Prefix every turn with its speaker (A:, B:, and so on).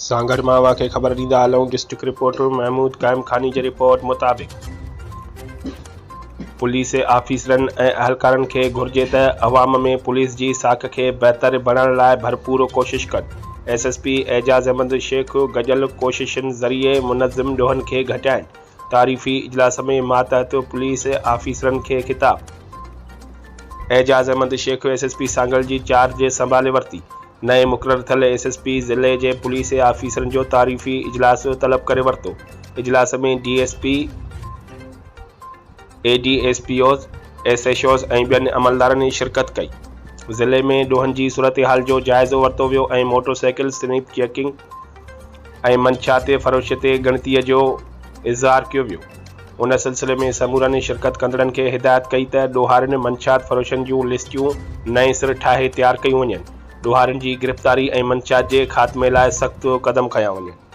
A: سانگهڙ مان اوهان کي خبر ڏيندا هلون ڊسٽرڪٽ رپورٽر محمود قائم خاني جي رپورٽ مطابق پوليس آفيسرن ۽ اهلڪارن کي گهرجي ته عوام ۾ پوليس جي ساک کي بهتر بڻائڻ لاء ڀرپور ڪوشش ڪن، S S P Ejaz Ahmed Shaikh گڏيل ڪوششن ذريعي منظم ڏوهن کي گهٽائڻ تعريفي اجلاس ۾ ماتحت پوليس آفيسرن کي خطاب. Ejaz Ahmed Shaikh S S P Sanghar جي چارج سنڀالي ورتي. نئين مقرر ٿيل ايس ايس پي ضلعي جي پوليس آفيسرن جو تعريفي اجلاس طلب ڪري ورتو. اجلاس ۾ D S P, A D S P Os, S H Os ۽ ٻين عملدارن شرڪت ڪئي. ضلعي ۾ ڏوهن جي صورتحال جو جائزو ورتو ويو ۽ موٽر سائيڪل سنيپ چيڪنگ ۽ منشيات فروشي تي ڳڻتي جو اظهار ڪيو ويو. ان سلسلي ۾ سمورن شرڪت ڪندڙن کي هدايت ڪئي ته ڏوهارين منشيات فروشن جون لسٽيون نئين سر ٺاهي تيار ڪيون وڃن، ڏوهارين جي گرفتاري ۽ منشيات جي خاتمي لاء سخت قدم کنيا وڃن.